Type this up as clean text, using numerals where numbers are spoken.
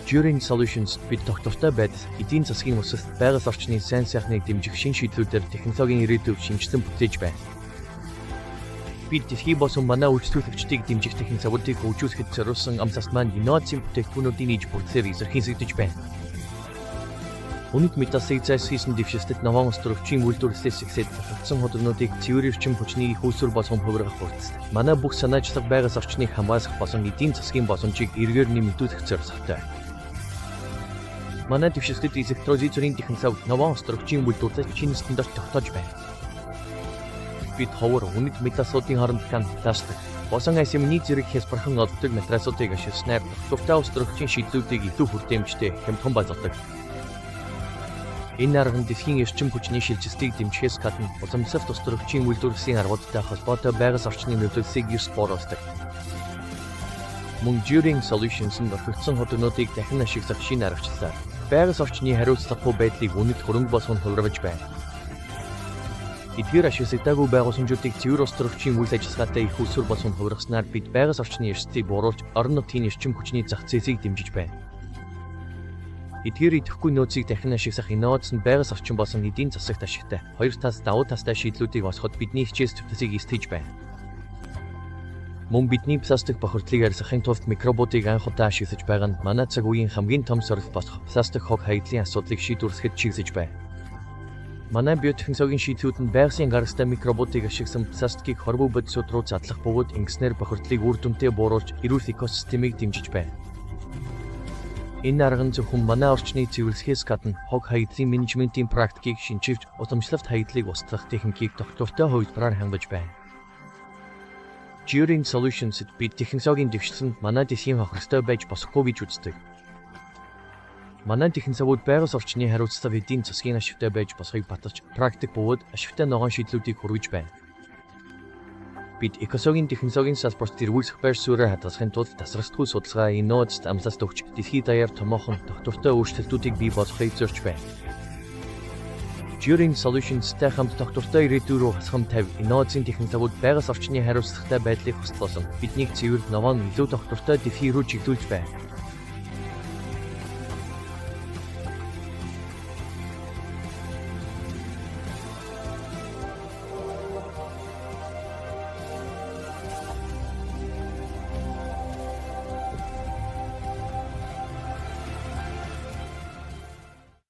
Jurin Solutions бид тогтвортой байдал, эдийн засгийн өсөлт, байгаль орчны сайн сайхныг дэмжих шинэ шийдлүүдээр технологийн ирээдүйг шинэчлэн бүтээж байна. Бид дэлхий болон манай үйлчлүүлэгчдийг дэмжих технологиудыг хөгжүүлэхэд зориулсан амлалт маань инновацийн бүтээгдэхүүнүүдийн нийт бүрдлээр илэрхийлэгдэж байна. Үнэт металлыг зайлсхийсэн дэвшилтэт ногоон устрогчийн үйлдвэрлэлээс эхлээд татагдсан худалнуудыг цэвэр эрчим хүчний их үүсвэр болгон хувиргах хүртэл манай бүх санаачлага байгаль орчныг хамгаалах болон эдийн засгийн боломжийг эргээр нэмэгдүүлэх зорилготой. Манай дэвшилтэт электролизерийн технологи ногоон устрогчийн үйлдвэрлэлд шинэ стандарт тогтоож байна. Бид ховор үнэт металлуудын хооронд ган пластик болон алюминий зэрэг хялбархан олддог материалуудыг ашигласнаар тогтвортой устрогчийн шийдлүүдийг илүү хүртээмжтэй, хямдхан болгодог. Энэ арга нь дэлхийн эрчим хүчний шилжилтийг дэмжихээс гадна уламжлалт устрогчийн үйлдвэрлэлийн аргуудтай холбоотой байгаль орчны нөлөөллийг ёс бууруулдаг. Мөн Juring Solutions нь орхигдсон худагнуудыг дахин ашиглах шинэ аргачлалаар байгаль орчны хариуцлагагүй байдлыг үнэт хөрөнгө болгон хувиргаж байна. Эдгээр ашиглагдаагүй байгууламжуудыг цэвэр устрогчийн үйл ажиллагаатай их үүсвэр болгон хувиргаснаар бид байгаль орчны эрсдлийг бууруулж, орон нутгийн эрчим хүчний зах зээлийг дэмжиж байна. Эдгээр идэвхгүй нөөцийг дахин ашиглах инновац нь байгаль орчин болон эдийн засагт ашигтай. Хоёр талс давуу талтай шийдлүүдийг олоход бидний хичээл зүтгэлийг эсгэж байна. Мөн бидний пластик бохирдлыг арилгахын тулд микробуудыг анх удаа ашиглаж байгаа нь манай цаг үеийн хамгийн том сорилт болох пластик хог хаягдлын асуудлыг шийдвэрлэхэд чиглэж байна. Манай биотехнологийн шийдлүүд нь байгалийн гаралтай микробуудыг ашигласан пластикийг хорвоо бодисууд руу задлах бөгөөд ингэснээр бохирдлыг үр дүнтэй бууруулж эрүүл экосистемийг дэмжиж байна. Энэ арга нь зөвхөн манай орчныг цэвэрлэхээс гадна хог хаягдлын менежментийн практикийг шинэчилж, уламжлалт хаягдлыг устгах техникийг тогтвортой хувилбараар хангаж байна. Juring Solutions-д бид технологийн дэвшил нь манай дэлхийн хохиролтой байж болохгүй гэж үздэг. Манай технологиуд байгаль орчны хариуцлага эдийн засгийн ашигтай байж болохыг баталж, практик бөгөөд ашигтай ногоон шийдлүүдийг хүргэж байна. Бид экологийн технологийн салбарт тэргүүлэх байр суурийг хадгалахын тулд тасралтгүй судалгаа, инновацид амлалт өгч, дэлхий даяар томоохон тогтвортой өөрчлөлтүүдийг бий болгохыг зорж байна. Juring Solutions-тай хамт тогтвортой ирээдүй рүү хасхам тавь инновацийн технологиуд байгаль орчны хариуцлагатай байдлыг хүсэл болон биднийг цэвэр ногоон илүү тогтвортой дэлхий рүү чиглүүлж байна.